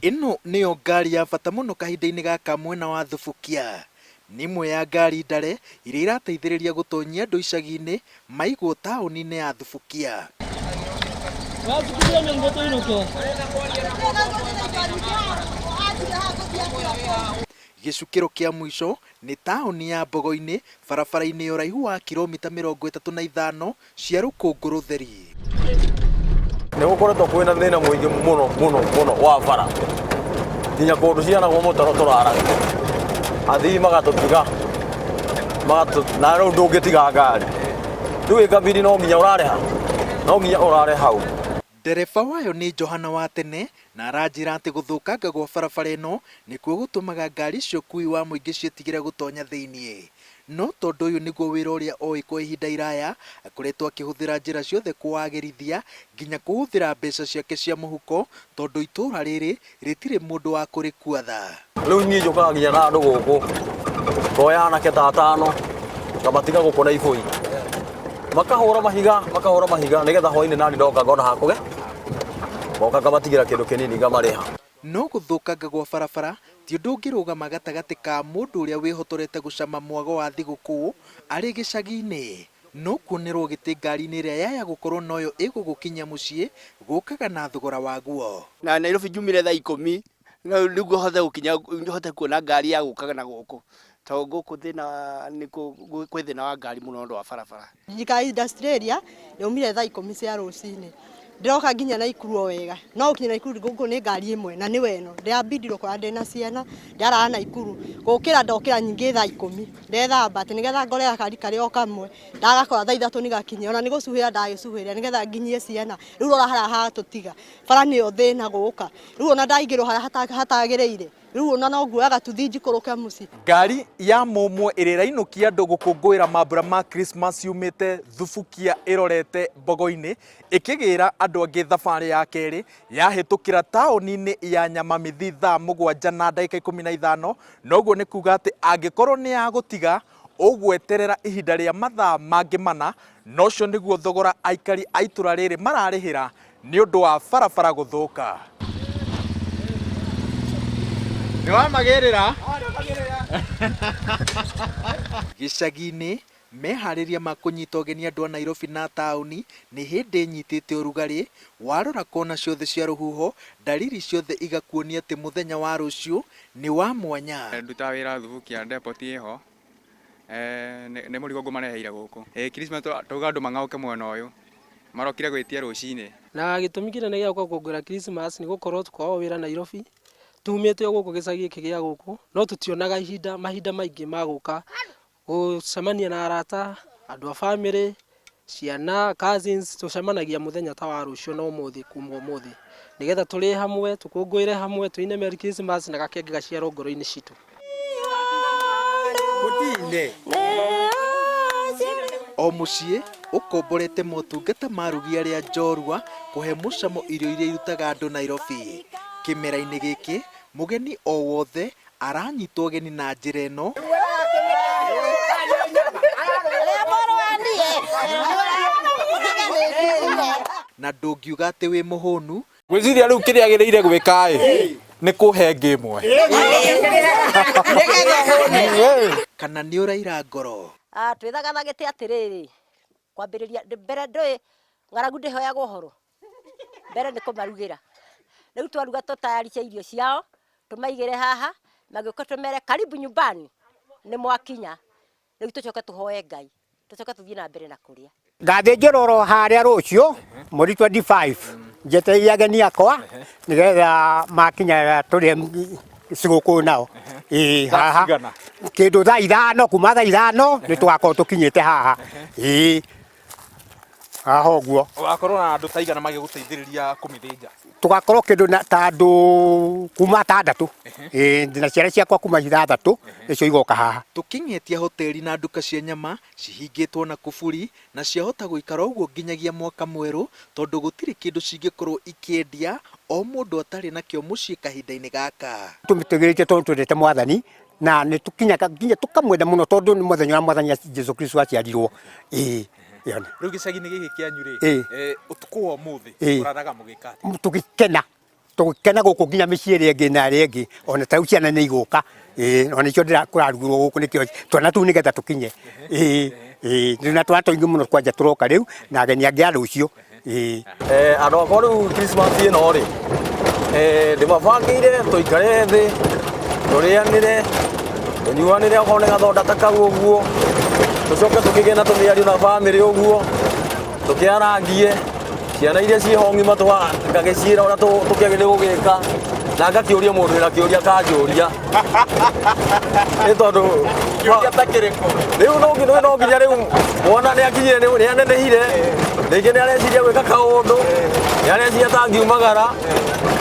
Ĩno nĩyo ngari ya bata mũno kahinda-inĩ gaka mwena wa Thubukia. Nĩ ĩmwe ya ngari ndare iria irateithĩrĩria gũtonyia andũ icagi-inĩ maigwo taũni-inĩ ya Thubukia. Gĩcukĩro kĩa mũico nĩ taũni ya Mbogo-inĩ barabara-inĩ ya ũraihu wa kiromita 35 cia rũkũngũ rũtheri. Nĩ gũkoretwo kwĩna thĩna mũingĩ mũno mũno mũno wa bara nginya kũndũ cianagwo mũtaro tũraraga athii magatũtiga na rĩu ndũngĩtiga ngari rĩu ĩkabidi no nginya ũrare ha no nginya ũrare hau. Ndereba wayo nĩ Johana wa tene na aranjĩra atĩ gũthũkanga gwa barabara ĩno nĩkuo gũtũmaga ngari cia ũkui wa mũingĩ ciĩtigĩre gũtonya thĩinĩ. No tondũ ũyũ nĩguo wĩra ũrĩa oĩ kwa ihinda iraya, akoretwo akĩhũthĩra njĩra ciothe kũwagĩrithia nginya kũhũthĩra mbeca ciake cia mũhuko tondũ itũũra rĩrĩ rĩtirĩ mũndũ wa kũrĩkua tha. Rĩu niĩ njũkaga nginya na andũ gũkũ, ngoya anake ta atano, ngamatiga gũkũ na ibũi. Makahũra mahiga, makahũra mahiga nĩgetha hwainĩ nani ndoka ngona hakũge, ngoka ngamatigĩra kĩndũ kĩnini ngamarĩha. No gũthũkanga gwa barabara ti ũndũ ũngĩrũgama gatagatĩ ka mũndũ ũrĩa wĩhotorete gũcama mwago wa thigũkũ arĩ gĩcagi-inĩ. No kuonerwo gĩtĩ ngari-inĩ ĩrĩa yaya gũkorwo noyo ĩgũgũkinyia mũciĩ gũkaga na thogora waguo. Na Nairobi njumire thaa ikũmi nĩguo hote gũkinya hote kuona ngari ya gũkaga na gũkũ tondũ gũkũ thĩna nĩ kwĩ thĩna wa ngari mũno ũndũ wa barabara. Njikaraga industrial area ndaumire thaa ikũmi cia rũcinĩ ndĩroka nginya Naikuru o wega no gũkinya Naikuru gũkũ nĩ ngari ĩmwe na nĩwe ĩno ndĩrabindirwo kũrĩa ndĩna ciana ndĩrarara Naikuru gũkĩra ndokĩra ningĩ thaa ikũmi ndethamba atĩ nĩgetha ngore gakari karĩ o kamwe ndagakora thaa ithatũ nĩgakinyia ona nĩ gũcuhĩra ndagĩcuhĩra nĩgetha nginyie ciana rĩu rora harĩa hatũtiga bara nĩyo thĩna gũka rĩu ona ndaingĩrwo harĩa hatagĩrĩire rĩu ona no nguoyaga tuthi njikũrũke mũciĩ. Ngari ya mũmwe ĩrĩa ĩrainũkia andũ gũkũngũĩra mambura ma Christmas yumĩte Thubukia ĩrorete Mbogo-inĩ ĩkĩgĩra andũ angĩ thabarĩ ya kerĩ yahĩtũkĩra taũni-inĩ ya Nyamamithi thaa mũgwanja na ndagĩka 15 noguo nĩ kuga atĩ angĩkorwo nĩ ya gũtiga ũgweterera ihinda rĩa mathaa mangĩ mana na ũcio nĩguo thogora aikari a itũra rĩrĩ mararĩhĩra nĩ ũndũ wa barabara gũthũka. Nĩ wamagĩrĩra? Gĩcagi-inĩ, meharĩria ma kũnyita ũgeni andũ a Nairobi na taũni nĩ hĩndĩ ĩnyitĩte ũrugarĩ, warora kona ciothe cia rũhuho, ndariri ciothe igakuonia atĩ mũthenya wa rũciũ nĩ wa mwanya. Ndutaga wĩra Thubukia depot ĩho, Nĩ mũrigo ngũmareheire gũkũ. Ĩĩ Christmas twauga andũ mang'aũke mwena ũyũ. Marokire gwĩtia rũcinĩ. Na gĩtũmi kĩnene gĩa gũka gũkũngũĩra Christmas nĩ gũkorwo tũkoragwo wĩra Nairobi, tumĩte o gũkũ gĩcagi gĩkĩ gĩa gũkũ, no tũtionaga ihinda mahinda maingĩ ma gũka gũcemania na arata, andũ a bamĩrĩ, ciana, cousins, tũcemanagia mũthenya ta wa rũciũ na ũmũthĩ kuma ũmũthĩ, nĩgetha tũrĩe hamwe, tũkũngũĩre hamwe, tũine Merry Christmas na gakenge gaciarwo ngoro-inĩ citũ. O mũciĩ ũkomborete motungata ma arugi arĩa njorua kũhe mũcamo irio iria irutaga andũ Nairobi. Kĩmera-inĩ gĩkĩ, mũgeni o wothe aranyitwo ũgeni na njĩra ĩno na ndũngiuga atĩ wĩ mũhũnu. Ngwĩciria rĩu kĩrĩa agĩrĩire gwĩka ĩ nĩ kũhe ngĩ ĩmwe. Kana nĩ ũraira ngoro. Twĩthagathagĩte atĩrĩrĩ, kwambĩrĩria mbere ndũĩ ng'aragu ndĩhoyagwo ũhoro, mbere nĩ kũmarugĩra. Rĩu twaruga tũtayarice irio ciao, tũmaigĩre haha, magĩũka tũmere karibu nyumbani, nĩ mwakinya. Rĩu tũcoke tũhoe Ngai, tũcoke tũthiĩ na mbere na kũrĩa. Ngathĩnjĩrwo oro harĩa rũciũ mweri 25 njetereire ageni akwa nĩgetha makinya tũrĩe cigũkũ nao. Ĩĩ haha kĩndũ thaa ithano kuma thaa ithano nĩ tũgakorwo tũkinyĩte haha. Ĩĩ haha ũguo. Ũgakorwo na andũ ta aigana magĩgũteithĩrĩria kũmĩthĩnja? Tũgakorwo kĩndũ ta andũ kuma atandatũ. Ĩĩ ndĩna ciana ciakwa kuma ithathatũ nĩcio igoka haha. Tũkĩng'etia hoteri na nduka cia nyama cihingĩtwo na kuburi na ciahota gũikara ũguo nginyagia mwaka mwerũ tondũ gũtirĩ kĩndũ cingĩkorwo ikĩendia o mũndũ atarĩ nakĩo mũciĩ kahinda-inĩ gaka. Tũmĩtĩgĩrĩte tondũ twendete Mwathani na nĩ tũkinyaga nginya tũkamwenda mũno tondũ nĩ mũthenya ũrĩa Mwathani Jesu Kristo aciarirwo. Ĩĩ. Yone. Rĩu gĩcagi-inĩ gĩkĩ kĩanyu rĩ, Ĩĩ. ũtukũ wa ũmũthĩ Ĩĩ. ũraraga mũgĩka atĩa? Tũgĩkena, tũgĩkena gũkũ nginya mĩciĩ ĩrĩa ĩngĩ na ĩrĩa ĩngĩ, ona ta rĩu ciana nĩ igũka. Ĩĩ, ona nĩkĩo ndĩra kũrarugirwo gũkũ nĩkĩo twana tũu nĩgetha tũkinye. Ĩĩ, ĩĩ, ndĩ na twana tũingĩ mũno kwanja tũroka rĩu na ageni angĩ a rũciũ. Ĩĩ. Andũ akwa rĩu Christmas ĩno rĩ, ndĩmabangĩire tũikare thĩ, tũrĩanĩre, tũnyuanĩre okorwo nĩ gathonda ta kau ũguo, tũcoke tũkĩgĩe na tũmĩario na bamĩrĩ ũguo, tũkĩarangie, ciana iria ciĩho ng'ima ngagĩciĩra ũrĩa tũkĩagĩrĩire gũgĩka, na ngakĩũria mũndũ wĩna kĩũria akanjũria. Nĩ tondũ Kĩũria ta kĩrĩkũ? Rĩu no nginya no nginya rĩu mwana nĩ akinyire nĩ anenehire, rĩngĩ nĩ areciria gwĩka kaũndũ, nĩ areciria ta angiumagara,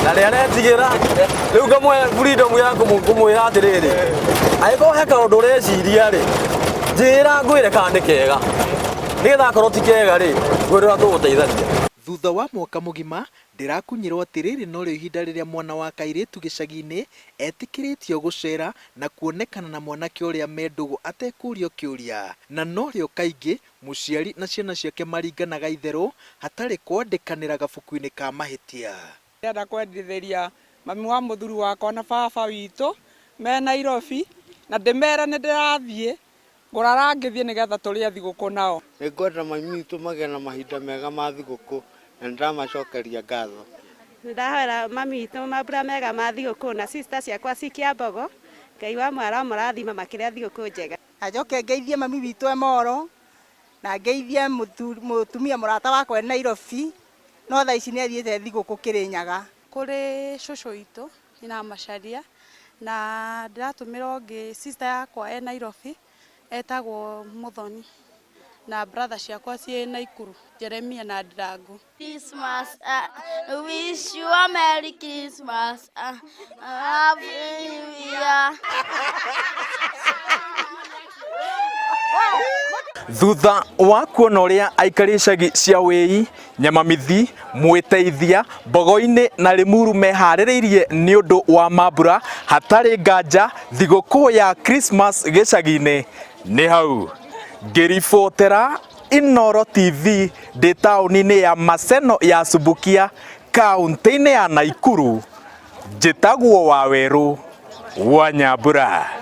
na nĩ aretigĩra. Rĩu ngamũhe freedom ya kũmwĩra atĩrĩrĩ, angĩkorwo he kaũndũ ũreciria rĩ, njĩra ngwĩre kana nĩ kega, nĩgetha akorwo ti kega rĩ, ngwĩre ũrĩa tũgũteithania. Thutha wa mwaka mũgima, ndĩrakunyĩrwo atĩ rĩrĩ norĩo ihinda rĩrĩa mwana wa kairĩtu gĩcagi-inĩ etĩkĩrĩtio gũcera na kuonekana na mwanake ũrĩa me ndũgũ atekũrio kĩũria, na norĩo kaingĩ mũciari na ciana ciake maringanaga itherũ hatarĩ kwandĩkanĩra gabuku-inĩ ka mahĩtia. Ndĩrenda kwendithĩria mami wa mũthuri wakwa na baba witũ me Nairobi na ndĩmere nĩ ndĩrathiĩ ngũrara ngĩthiĩ nĩgetha tũrĩe thigũkũ nao. Nĩngwenda mami witũ magĩe na mahinda mega ma thigũkũ na nĩndamacokeria ngatho. Nĩndahoera mami witũ mambura mega ma thigũkũ na sister ciakwa ci Kĩambogo, Ngai wa mwara amũrathime makĩrĩa thigũkũ njega. Na njoke ngeithie mami witũ e Moro, na ngeithie mũtumia mũrata wakwa e Nairobi, no thaa ici nĩ athiĩte thigũkũ Kĩrĩnyaga. Kũrĩ cũcũ witũ nyina Macharia, na ndĩratũmĩra ũngĩ sister yakwa e Nairobi etagwo Muthoni, na brother ciakwa ciĩ Naikuru, Jeremia na Ndirangu. Christmas, wish you a Merry Christmas, Happy New Year. Thutha wa kuona ũrĩa aikari icagi cia Wĩi, Nyamamithi, Mwĩteithia, Mbogo-inĩ na Limuru meharĩrĩirie nĩ ũndũ wa mambura, hatarĩ nganja thigũkũ ya Christmas gĩcagi-inĩ nĩ hau. Ngĩribotera Inooro TV ndĩ taũni-inĩ ya Maseno ya Subukia, kaũntĩ-inĩ ya Naikuru, njĩtagwo Wawerũ wa Nyambura.